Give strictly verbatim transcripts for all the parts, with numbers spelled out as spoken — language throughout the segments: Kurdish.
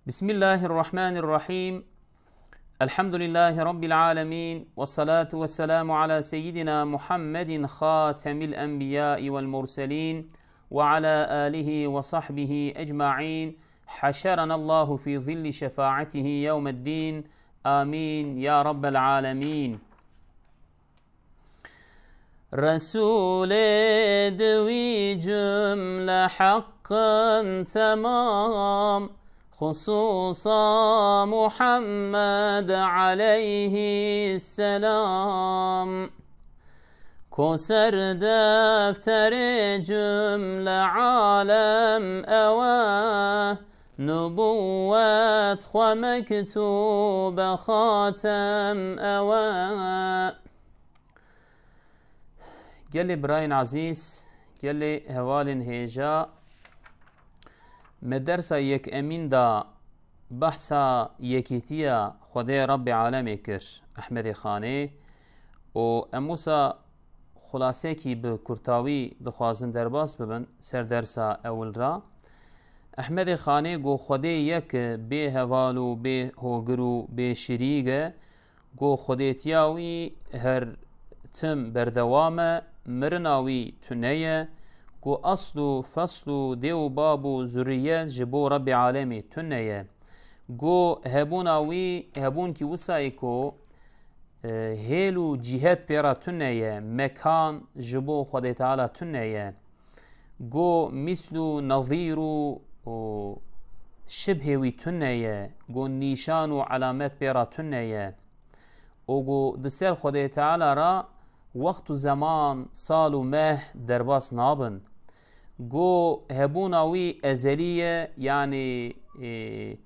بسم الله الرحمن الرحيم. الحمد لله رب العالمين، والصلاة والسلام على سيدنا محمد خاتم الأنبياء والمرسلين، وعلى آله وصحبه أجمعين. حشرنا الله في ظل شفاعته يوم الدين. آمين يا رب العالمين. Resûlê di wî cumle heqin temam, xusûsa Muhammed aleyhisselam. Ku ser defterê cumle alem ew e, nubuwet xwe mektûbe xatem ew e. Gelê birayên ezîz, gelê hevalên hêja, me dersa yekemîn de behsa yekîtiya Xwedê Rebbê Alemê kir, Ehmedê Xanê, û em wisa xulasekî bi kurtawî dixwazin derbas bibin ser dersa ewil re. Ehmedê Xanê got, Xwedê yek e, bê heval û bê hogir û bê şirîk e. Got, Xwedêtiya wî her tim berdewam e, mirina wî tune ye. Got, asl û fesl û dê û bab û zurriyet ji bo Rebbê Alemê tune ye. Got, hebûna wî hebûnkî wisa ye ku, e, hêl û cîhet pê re tune ye, mekan ji bo Xwedê Teala tune ye. Got, mîsl û nezîr û, û şibhê wî tune ye. Got, nîşan û elamet pê re tune ye. Û got, di ser Xwedê Teala re wext û zeman, sal û meh derbas nabin. Got, hebûna wî ezelî ye, yanî, e,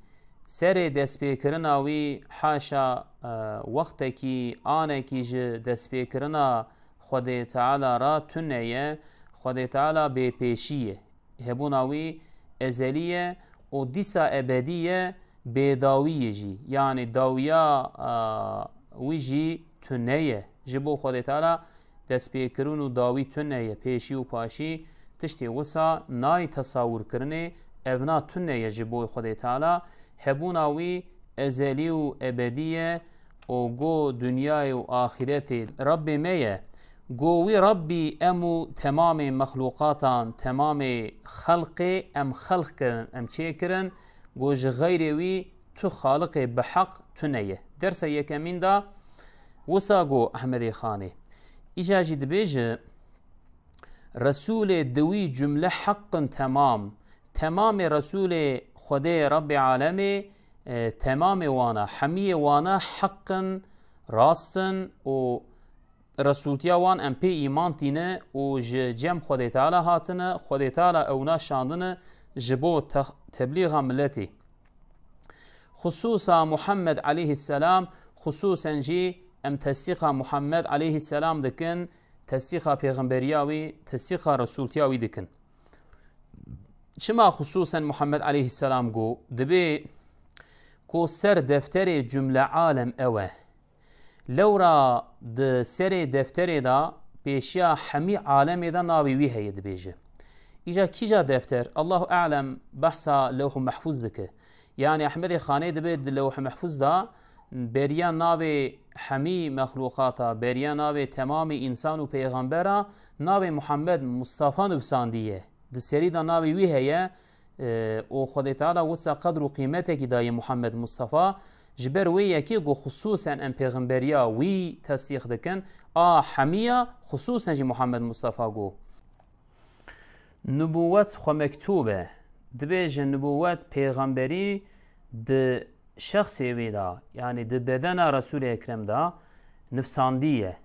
serê destpêkirina wî haşa, e, wextekî, anekî ji destpêkirina Xwedê Teala re tune ye. Xwedê Teala bêpêşî ye. Hebûna wî ezelî ye û dîsa ebedî ye, bêdawî ye jî. Yanî dawiya, a, wî jî tune ye. Ji bo Xwedê Teala destpêkirin û dawî tune ye. Pêşî û paşî tiştê wisa nayê tesawurkirinê, evna tune ye ji bo Xwedê Teala. Hebûna wî ezelî û ebedî ye û got, dinyayê û axîretê Rebbê me ye. Got, wî Rebbî em û temamê mexlûqatan, temamê xelqê em xelq kirin, em çêkirin. Got, ji xeyrê wî tu xaliqê bi heq tune ye. Dersa yekemîn de wisa got Ehmedê Xanê. Îca jî dibêje, Resûlê di wî cumle heq in temam. Temamê Resûlê Xwedê Rebbê Alemê, e, temamê wana, hemiyê wana heq in, rast in û Resûltiya wan em pê îman tîne û ji cem Xwedê Teala hatine, Xwedê Teala ewna şandine ji bo te-, teblîxa miletê. Xusûsa Muhammed aleyhisselam, xusûsen jî em tesdîqa Muhammed aleyhisselam dikin, tesdîqa pêxemberiya wî, tesdîqa resûltiya wî dikin. Çima xusûsen Muhammed aleyhisselam got? Dibê ku ser defterê cumle alem ew e. Lewra di serê defterê de pêşiya hemî alemê de navê wî heye dibêje. Îca kîja defter? Allahu alem behsa Lewh û Mehfûz dike. Yanî Ehmedê Xanê dibê di Lewh û Mehfûz de beriya navê hemî mexlûqata, beriya navê temamê însan û pêxembera navê Muhammed Mustafa nivsandî ye. Di serî de navê wî heye, e, û Xwedê Teala wisa qedr û qîmetekî daye Muhammed Mustafa, ji ber wê yekê ku xusûsen em pêxemberiya wî tesdîq dikin, a hemiya xusûsen jî Muhammed Mustafa got. Nubûwet xwe mektûb e. Dibêje nubûwet pêxemberî di şexsê wî de, yanî di bedena Resûlê Ekrem de nifsandî ye.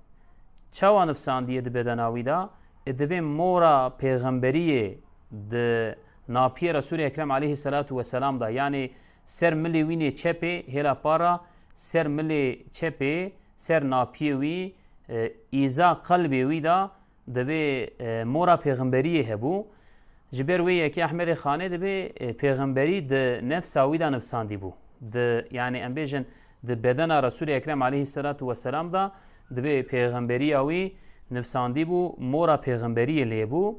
Çawa nifsandî ye di bedena wî de? Ê divê mora pêxemberiyê di napiyê Resûlê Ekrem aleyhisselatu vesselam de, yanî ser milê wî nê çepê, hêla para, ser milê çepê, ser napiyê wî, e, îza qelbê wî de, divê, e, mora pêxemberiyê hebû. Ji ber wê yekê Ehmedê Xanê dibê, e, pêxemberî di nefsa wî de nifsandî bû. Di, yanî em bêjin, di bedena Resûlê Ekrem aleyhisselatu vesselam de divê pêxemberiya wî nifsandî bû, mora pêxemberiyê lê bû.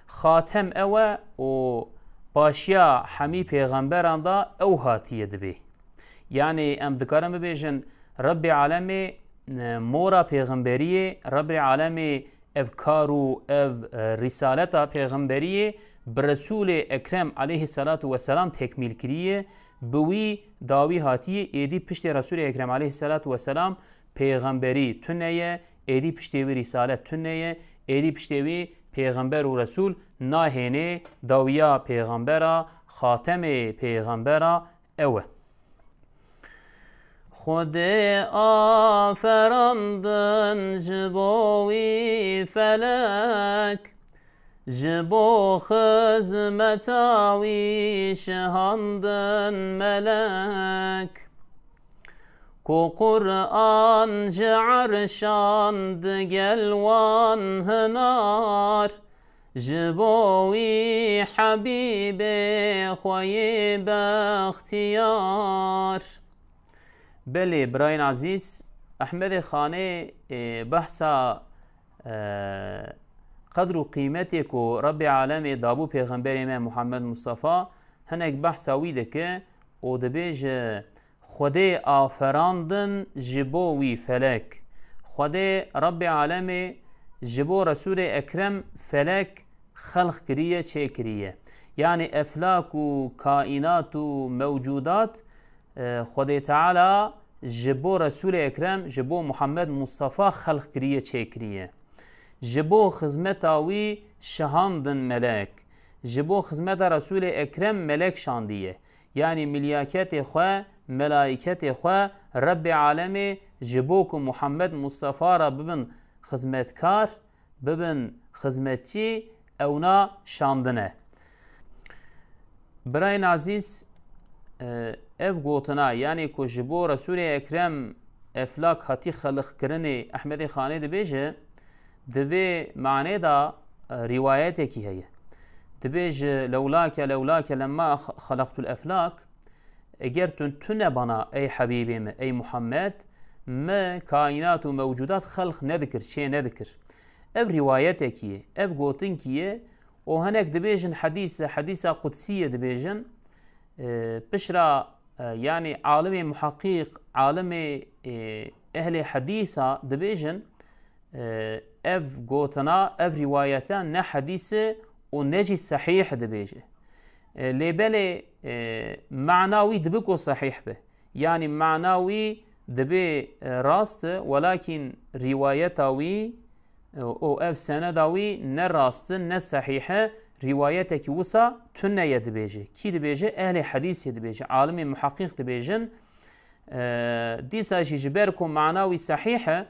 Xatem ew e û paşiya hemî pêxemberan de ew hatiye dibê. Yanî em dikarin bibêjin, Rebbê Alemê, e, mora pêxemberiyê, Rebbê Alemê ev kar û ev, e, rîsaleta pêxemberiyê bi Resûlê Ekrem aleyhisselatu vesselam tekmîl kiriye, bi wî dawî hatiye, êdî piştê Resûlê Ekrem aleyhisselatu vesselam pêxemberî tune ye, êdî piştê wî rîsalet tune ye, êdî piştê wî pêxember û resûl nahênê, dawiya pêxembera, xatemê pêxembera ew e. Xwedê aferandin ji bo wî felek, ji bo xizmeta wî şihandin melek. Ku Quran ji erşan digel wan hinar, ji bo wî Hebîbê xwe yê bextiyar. Belê, birayên ezîz, Ehmedê Xanê, e, behsa, e, qedr û qîmetê ku Rebbê Alemê dabû Pêxemberê me Muhammed Mustafa, hinek behsa wî dike û dibêje, Xwedê aferandin ji bo wî felek. Xwedê Rebbê Alemê ji bo Resûlê Ekrem felek xelq kiriye, çêkiriye. Yanî eflak û kaînat û mewcudat, e, Xwedê Teala ji bo Resûlê Ekrem, ji bo Muhammed Mustafa xelq kiriye, çêkiriye. Ji bo xizmeta wî şihandin melek. Ji bo xizmeta Resûlê Ekrem melek şandiye. Yanî milyaketê xwe, melaîketê xwe Rebbê Alemê ji bo ku Muhammed Mustafa re bibin xizmetkar, bibin xizmetçî, ewna şandine. Birayên ezîz, e, ev gotina, yanî ku ji bo Resûlê Ekrem eflak hatî xelqkirinê, Ehmedê Xanê dibêje, di vê manê de, e, rîwayetekî heye. Dibêje, "Lewlake, lewlake lemma x-, xelaqtul eflak." Eger tu, tu nebana, ey Hebîbê min, ey Muhammed, min kaînat û mewcudat xelq nedikir, çê nedikir. Ev rîwayetekî ye, ev gotinkî ye û hinek dibêjin hedîs e, hedîsa qudsî ye dibêjin. E, pişra, e, yanî alimê muheqîq, alimê, e, ehlê hedîsa dibêjin, e, ev gotina, ev rîwayete ne hedîs e û ne jî sehîh dibêje. E, lê belê, e, mana wî dibe ku sehîh be. Yanî mana wî dibe, e, rast e, welakîn rîwayeta wî, e, û ev seneda wî ne rast e, ne sehîh e, rîwayetekî wisa tune ye dibêje. Kî dibêje? Ehlê hedîsê dibêje, alimê muheqîq dibêjin. E, dîsa jî ji ber ku mana wî sehîh e,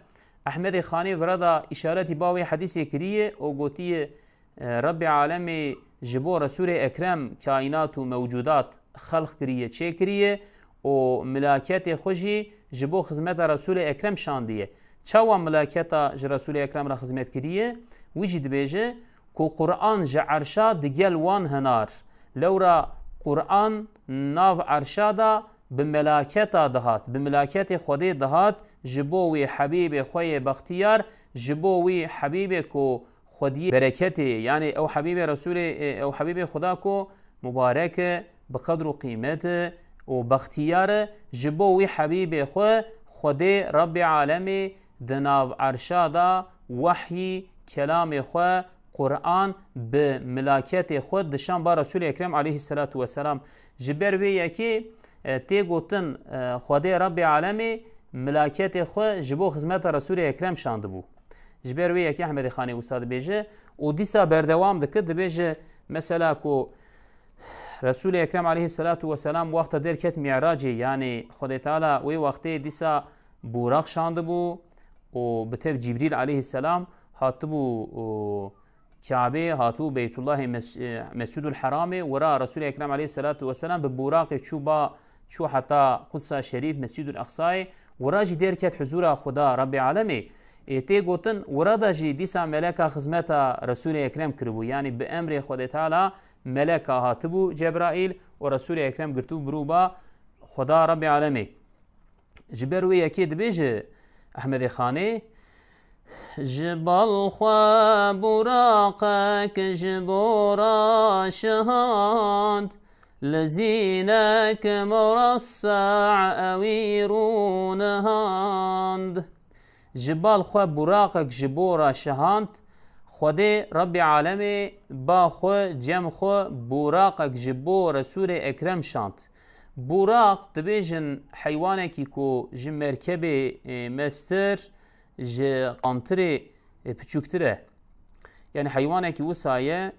Ehmedê Xanê vira da îşaretî ba wê hedîsê kiriye û gotiye, e, Rebbê Alemê ji bo Resûlê Ekrem kaînat û mewcudat xelq kiriye, çêkiriye û milaketê xwe jî ji bo xizmeta Resûlê Ekrem şandiye. Çawa milaketa ji Resûlê Ekrem re xizmet kiriye? Wî jî dibêje ku Quran ji erşa digel wan hinar. Lewra Quran nav erşa de bi melaketa dihat, bi milaketê Xwedê dihat, ji bo wî Hebîbê xwe yê bextiyar, ji bo wî Hebîbê ku Xwediyê bereketê, yanî ew Hebîbê Resûlê, e, ew Hebîbê Xuda ku mubarek e, bi qedr û qîmet e û bextiyar e, ji bo wî Hebîbê xwe Xwedê Rebbê Alemê di nav erşa de wehyî, kelamê xwe, Quran bi milaketê xwe dişan ba Resûlê Ekrem aleyhisselatu vesselam. Ji ber vê yekê, e, tê gotin, e, Xwedê Rebbê Alemê milaketê xwe ji bo xizmeta Resûlê Ekrem şandibû. Ji ber wê yekê Ehmedê Xanê wisa dibêje û dîsa berdewam dike, dibêje, mesela ku Resûlê Ekrem aleyhisselatu vesselam wexta derket Mi'racê, yanî Xwedê Teala wê wextê dîsa Buraq şandibû û bi tev Cibrîl aleyhisselam hatibû û Kabe, hatibû Beytullahê Mes-, e, Mescîdul Heramê, wira Resûlê Ekrem aleyhisselatu vesselam bi Buraqê çû ba, çû heta Qudsa Şerîf, Mescîdul Eqsayê, wira jî derket huzûra Xuda Rebbê Alemê. Ê tê gotin, wira da jî dîsa meleka xizmeta Resûlê Ekrem kiribû. Yanî bi emrê Xwedê Teala meleka hatibû Cebraîl û Resûlê Ekrem girtibû birû ba Xuda Rebbê Alemê. Ji ber wê yekê dibêje Ehmedê Xanê, Ji bal xwe buraqek ji bo re şihand, li zînek murassa ewî rûnihand. Ji bal xwe buraqek ji bo re şihand, Xwedê Rebbê Alemê ba xwe cem xwe buraqek ji bo Resûlê Ekrem şand. Buraq dibêjin heywanekî ku ji merkebê, e, mestir, ji qantirê, e, piçûktir e. Yani heywanekî wisa ye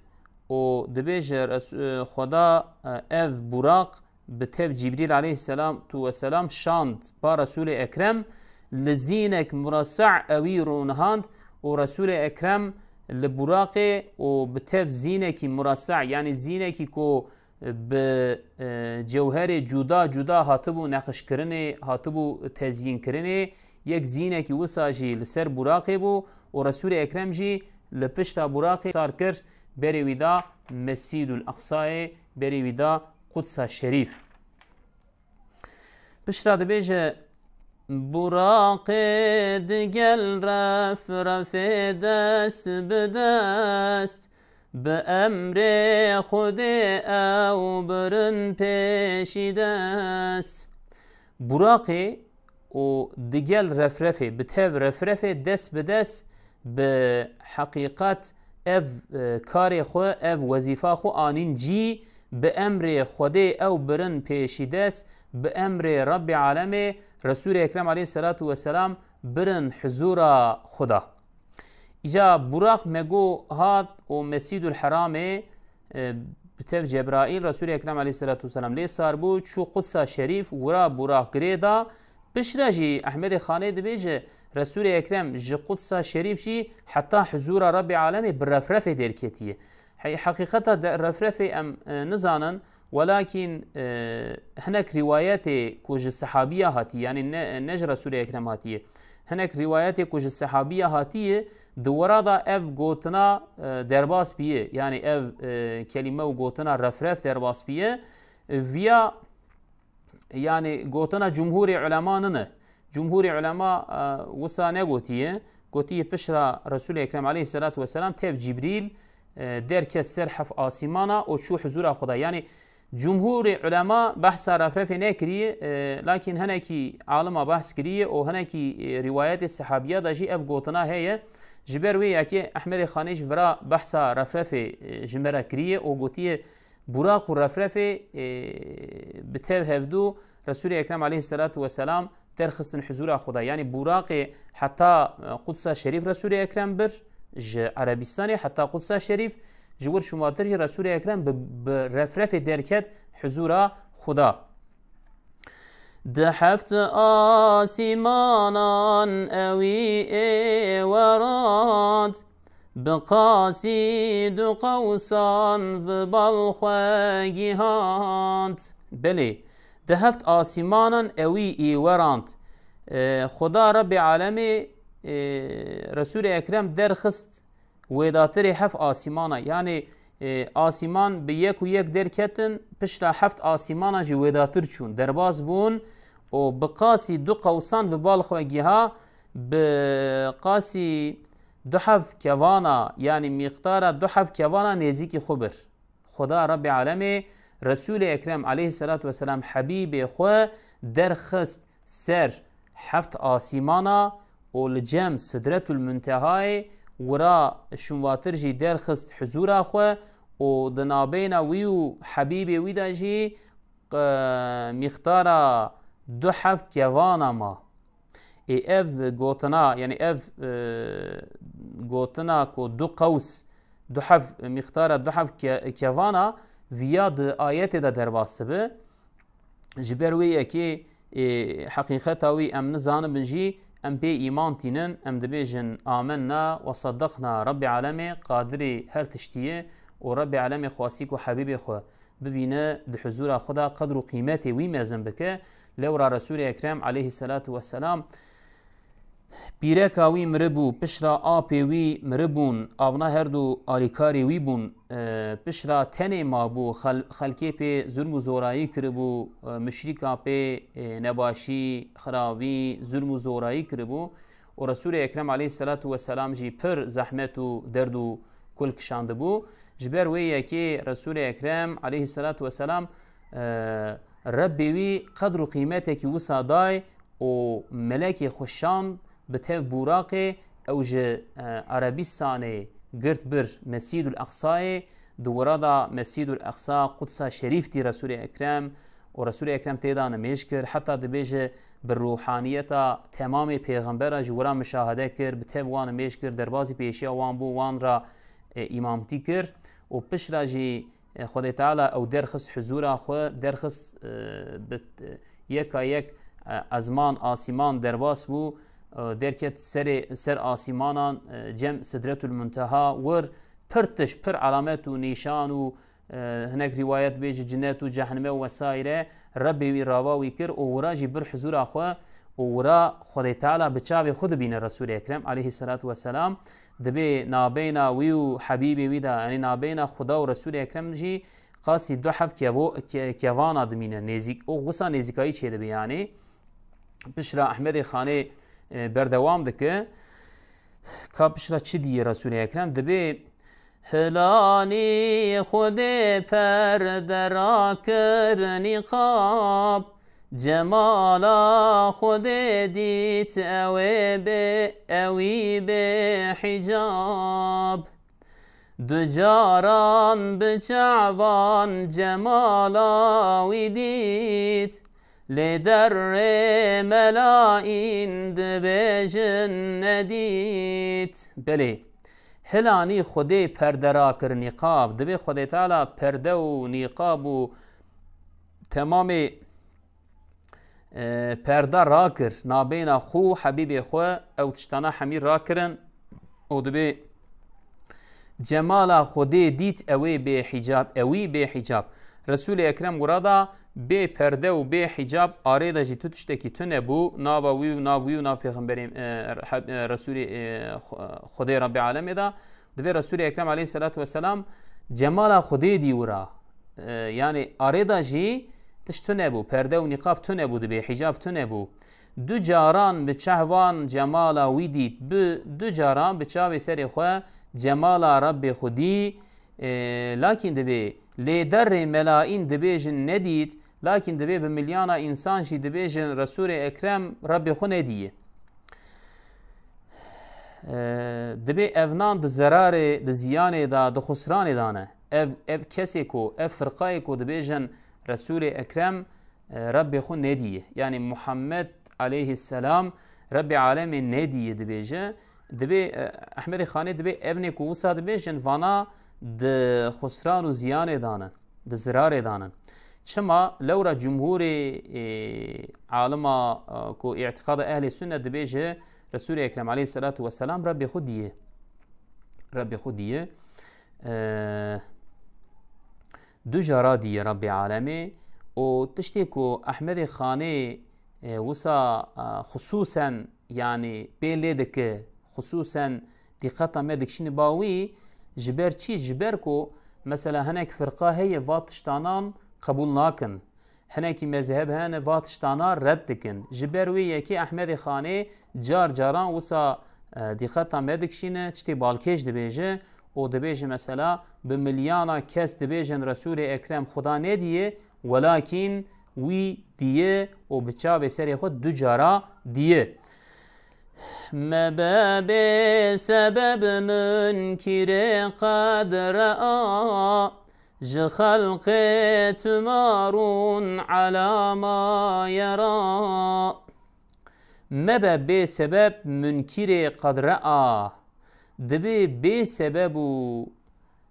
û dibêje Res-, e, Xweda, e, ev buraq bi tev Cibrîl aleyhisselatu vesselam şand ba Resûlê Ekrem, li zînek murassa ewî rûnihand û Resûlê Ekrem li buraqê û bi tev zînekî murassa, yani zînekî ku bi, e, cewherê cuda cuda hatibû neqişkirinê, hatibû tezyînkirinê, yek zînekî wisa jî li ser buraqê bû û Resûlê Ekrem jî li pişta buraqê sar kir, berê wî da Mescîdul Eqsayê, berê wî da Qudsa Şerîf. Piştre dibêje, Buraqê digel ref refê dest bi dest, bi emrê Xwedê ew birin pêşî dest. Buraqê û digel refrefê, bi tev refrefê dest bi dest bi heqîqet ev, e, karê xwe, ev wezîfa xwe anîn cî, bi emrê Xwedê ew birin pêşî dest, bi emrê Rebbê Alemê, Resûlê Ekrem aleyhisselatu vesselam birin huzûra Xweda. Îca Buraq me got hat û Mescîdul Heramê, e, bi tev Cebraîl Resûlê Ekrem aleyhisselatu vesselam lê sar bû, çû Qudsa Şerîf, wira Buraq girê da. Piştre jî Ehmedê Xanê dibêje, Resûlê Ekrem ji Qudsa Şerîf jî heta huzûra Rebbê Alemê bi refrefê derketiye. Hey, heqîqeta de refrefê em, e, nizanin, welakîn, e, hinek rîwayetê ku ji sehabiya hatiye, yani ne, ne ji Resûlê Ekrem hatiye, hinek rîwayetê ku ji sehabiya hatiye, di wira de ev gotina, e, derbas biye, yani ev, e, kelîme û gotina refref derbas biye. E, viya, yani gotina cumhurê ulema nine. Cumhurê ulema, e, wisa negotiye. Gotiye piştre Resûlê Ekrem aleyhisselatu vesselam tev Cibrîl, e, derket ser heft asîmana û çû huzûra Xweda. Yani cumhurê ulema behsa refrefê nekiriye, e, lakîn hinekî alima behs kiriye û hinekî, e, rîwayetê sehabiya de jî ev gotina heye. Ji ber wê yekê Ehmedê Xanê ji vira behsa refrefê, e, ji me re kiriye û gotiye, Buraq û refrefê, e, bi tev hevdû Resûlê Ekrem aleyhisselatu vesselam derxistin huzûra Xweda. Yani Buraqê heta, e, Qudsa Şerîf Resûlê Ekrem bir, ji Erebistanê heta Qudsa Şerîf, ji wir şûnvatir jî Resûlê Ekrem bi, bi refrefê derket huzûra Xweda. Di heft asîmanan ewî ê werand, bi qasî du qewsan vi bal xwe gihand. Belê, di heft asîmanan ewî ê werand. E, Xuda Rebbê Alemê, e, Resûlê Ekrem derxist wêdatirê heft asîmana. Yanî, e, asîman bi yek û yek derketin, pişta heft asîmana jî wêdatir çûn, derbas bûn û bi qasî du qewsan vi bal xwe giha, bi qasî du heft kevana, yanî mîqdara du heft kevana nêzîkî xwe bir. Xuda Rebbê Alemê Resûlê Ekrem aleyhisselatu vesselam Hebîbê xwe derxist ser heft asîmana û li cem Sidretul Muntehayê wira şûnvatir jî derxist huzûra xwe û di nabeyna wî û Hebîbê wî de jî, e, mîqdara du heft kevana ma. Ê ev gotina, yanî ev, e, gotina ku du qews, du heft, mîqdara du heft ke-, kevana viya di ayetê de derbas dibe. Ji ber wê yekê, ê, heqîqeta wî em nizanibin jî, em pê îman tînin, em dibêjin, "Amenna we seddaqna." Rebbê Alemê qadirê her tiştî ye û Rebbê Alemê xwestî ku Hebîbê xwe bivîne di huzûra xwe de qedr û qîmetê wî mezin bike. Lewra Resûlê Ekrem aleyhisselatu vesselam pîreka wî miribû, pişra apê wî miribûn, avna her du alîkarê wî bûn, e, pişra tenê mabû, xel-, xelkê pê zulm û zorayî kiribû, e, muşrîka pê, e, nebaşî, xiravî, zulm û zorayî kiribû û Resûlê Ekrem aleyhisselatu vesselam jî pir zehmet û derd û kul kişandibû. Ji ber wê yekê Resûlê Ekrem aleyhisselatu vesselam, e, Rebbê wî qedr û qîmetekî wisa day û melekê xwe şand bi tev Buraqê, ew ji, e, Erebistanê girt bir Mescîdul Eqsayê, di wira da Mescîdul Eqsa, Qudsa Şerîf dî Resûlê Ekrem û Resûlê Ekrem tê de nimêj kir. Heta dibêje bi ruhaniyeta temamê pêxembera ji wira muşahede kir, bi tev wan nimêj kir, derbazî pêşiya wan bû, wan ra, e, îmamtî kir û pişt ra jî, e, Xwedê Teala ew derxist huzûra xwe, derxist, e, bi, e, yeka yek, e, ezman, asîman derbas bû, e, derket serê, ser asîmanan, e, cem Sidretul Munteha wir, pir tişt, pir alamet û nîşan û, e, hinek rîwayet bê ji cinet û cehenneme û wesaîre, Rebbê wî rava wî kir û wira jî bir huzûra xwe û wira Xwedê Teala bi çavê xwe dibîne Resûlê Ekrem aleyhisselatu vesselam. Dibê nabeyna wî û Hebîbê wî de, yanî nabeyna Xuda û Resûlê Ekrem jî qasî du heb kevo-, ke-, kevana dimîne nêzîk. Û wisa nêzîkayî çêdibe yanî. Pişra Ehmedê Xanê, e, berdewam dike. Ka pişra çi diyê Resûlê Ekrem? Dibê Hilanî Xwedê perde rakir nîqab, cemala Xwedê dît ew ê bê, ewî bê hicab. Du caran bi çavan cemala wî dît, lê derrê melayîn dibêjin nedît. Belê, hilanî Xwedê perde rakir nîqab. Dibê Xwedê Teala perde û nîqab û temamê, e, perda rakir nabeyna xwe û Hebîbê xwe, ew tiştana hemî rakirin û dibê cemala Xwedê dît ew ê bê hicab, ewî bê hicab. Resûlê Ekrem wira da bê perde û bê hicab arê de jî tu tiştekî tune bû, nava wî û nav wî û nav pêxemberê, e, heb-, e, Resûlê, e, Xu-, Xwedê Rebbê Alemê de. Divê Resûlê Ekrem aleyhisselatu vesselam cemala Xwedê dî wira. E, yanî arê de jî tişt tune bû, perde û nîqab tune bû, dibê hicab tune bû. Du caran bi çehvan cemala wî dît, bi du caran bi çavê serê xwe cemala Rebbê xwe dî, e, lakîn dibê lê derrê melayîn dibêjin nedît, lakîn dibê bi milyana însan jî dibêjin Resûlê Ekrem Rebbê xwe nedîye. E, dibê evnan di zerarê, di ziyanê de, di xusranê de ne. Ev, ev kesê ku, ev firqayê ku dibêjin Resûlê Ekrem, e, Rebbê xwe nedîye. Yanî Muhammed aleyhisselam Rebbê alemê nedîye dibêje. Dibê, e, Ehmedê Xanê dibê evnê ku wisa dibêjin vana di xusran û ziyanê de ne, di zirarê de ne. Çima lewra cumhurê, e, alima, e, ku îtîqada ehlê sunne dibêje Resûlê Ekrem aleyhisselatu vesselam Rebbê xwe diye. Rebbê xwe diye. E, du cara diye Rebbê alemê û tiştê ku Ehmedê Xanê, e, wisa, e, xusûsen, yanî pê lê dike, xusûsen dîqeta me dikişîne ba wî, ji ber çi? Ji ber ku mesela hinek firqa heye va tiştanan qebûl nakin. Hinekî mezheb hene va tiştana red dikin. Ji ber wê yekê Ehmedê Xanê car caran wisa, e, dîqeta me dikişîne, tiştê balkêş dibêje û dibêje mesela bi milyana kes dibêjin Resûlê Ekrem Xuda nediye, welakîn wî diye û bi çavê serê xwe du cara diye. Mebe bê sebeb munkirê qedre a, ji xelqê tumarûn elama yera. Mebe bê sebeb munkirê qedre a. Dibê bê sebeb û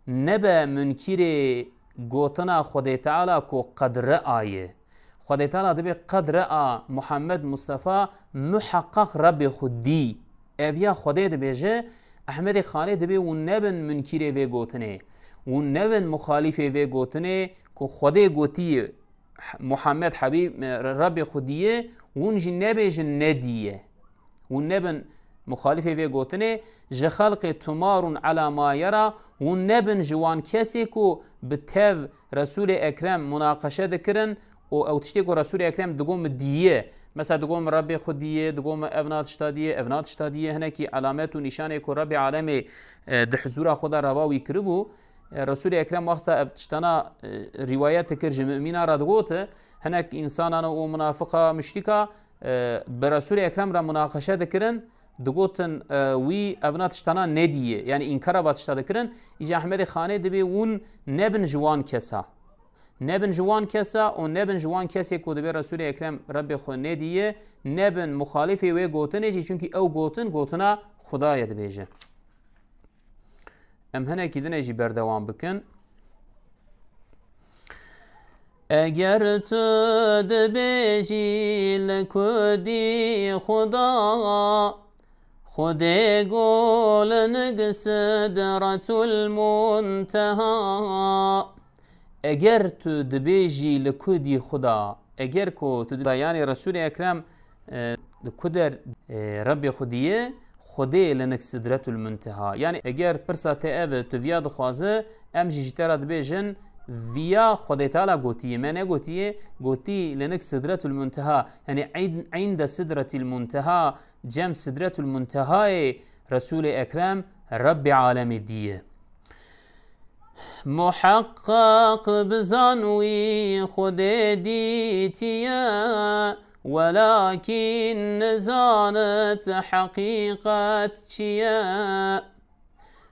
nebe munkirê gotina Xwedê Teala ku qedre a ye. Xwedê Teala dibê qedre a Muhammed Mustafa muheqqeq Rebbê xwe dî. Ev ya Xwedê dibêje, Ehmedê Xanê dibê hûn nebin munkirê vê gotinê. Hûn nebin muxalîfê vê gotinê ku Xwedê gotiye, Muhammed Habîb, Rebbê xwe diye, hûn jî nebêjin nediye. Hûn nebin muxalîfê vê gotinê, ji xelqê tumarûn ela ma yera, hûn nebin ji wan kesê ku bi tev Resûlê Ekrem munaqeşe dikirin û ew tiştê ku Resûlê Ekrem digo min diye, mesela digo min Rebbê xwe diye, digo min evna tişta diye, evna tişta diye, hinekî elamet û nîşanê ku Rebbê alemê, e, di hizûra xwe de reva wî kiribû. E, Resûlê Ekrem wexta ev tiştana, e, rîwayet dikir ji mumîna re digot, hinek însanana û munafiqa, muşrîka, e, bi Resûlê Ekrem re munaqeşe dikirin, digotin, e, wî evna tiştana nediye, yanî înkara va tişta dikirin. Îca Ehmedê Xanê dibê hûn nebin ji wan kesa. Nebin ji wan kesa û nebin ji wan kesê ku dibê Resûlê Ekrem Rebbê xwe nediye, nebin muxalifê wê gotinê jî, çunkî ew gotin, gotina Xuda ye dibêje. Em hinekî din ê jî berdewam bikin. Eger tu dibêjî li ku dî Xuda, Xwedê go li nig Sidretul Munteha. Eger tu dibêjî li ku dî Xuda, eger ku tu dibêjî, yanî Resûlê Ekrem, e, li ku der, e, Rebbê xwe diye, Xwedê li nik Sidretul Munteha. Yanî eger pirsa te ev e, tu viya dixwaze, em jî ji te re dibêjin, viya Xwedê Teala gotiye, me negotiye, gotî li nik Sidretul Munteha. Yanî înd-, inde Sidretil Munteha, cem Sidretul Muntehayê Resûlê Ekrem Rebbê alemê diye. Muheqqeq bizan wî Xwedê dîtiye, welakîn nizanit heqîqet çi ye.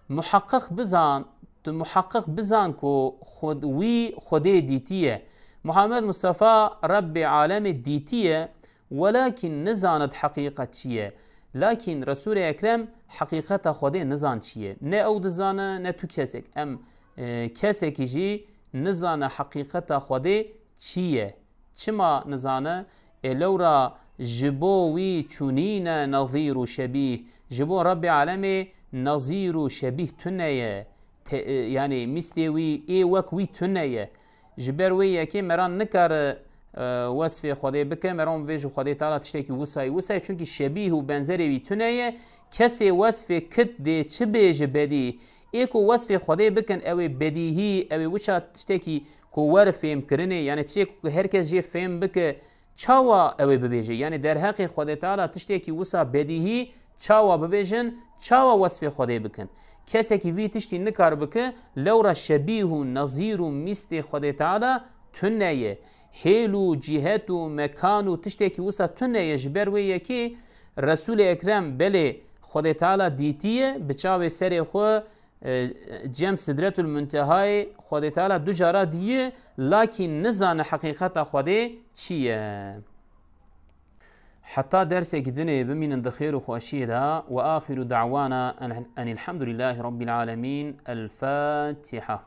Muheqqeq bizan, tu muheqqeq bizan ku Xwed-, wî Xwedê dîtiye. Muhammed Mustafa Rebbê alemê dîtiye, welakîn nizanit heqîqet çi ye. Lakîn Resûlê Ekrem heqîqeta Xwedê nizan çi ye. Ne ew dizane, ne tu kesek. Em, e, kesekî jî nizane heqîqeta Xwedê çi ye. Çima nizane? Ê lewra ji bo wî çûnîne nezîr û şebîh. Ji bo Rebbê alemê nezîr û şebîh tune ye. Te-, e, yanî mîstê wî ê wek wî tune ye. Ji ber wê yekê meran nikare, e, wesfê Xwedê bike, meran bivêje Xwedê Teala tiştekî wisayî, wisayî, çunkî şebîh û benzerê wî tune ye. Kesê wesfê kit dê çi bêje bedîh. Ê ku wesfê Xwedê bikin, ew ê bedîhî, ew ê wiça tiştekî ku wer fêmkirinê, yanî tiştekî ku her kes jê fêm bike, çawa ew ê bibêje? Yanî derheqê Xwedê Teala tiştekî wisa bedîhî çawa bibêjin, çawa wesfê Xwedê bikin? Kesekî vî tiştî nikar bike, lewra şebîh û nezîr û mîstê Xwedê Teala tune ye. Hêl û cîhet û mekan û tiştekî wisa tune ye. Ji ber wê yekê Resûlê Ekrem belê Xwedê Teala dîtiye, bi çavê serê xwe, e, cem Sidretul Muntehayê Xwedê Teala du cara diye, lakîn nizane heqîqeta Xwedê çi ye. Heta dersekî dinê bimînin di xêr û xweşiyê de. Ve axiru da'wana en, enilhamdulillahî rabbil alemîn. El Fatiha.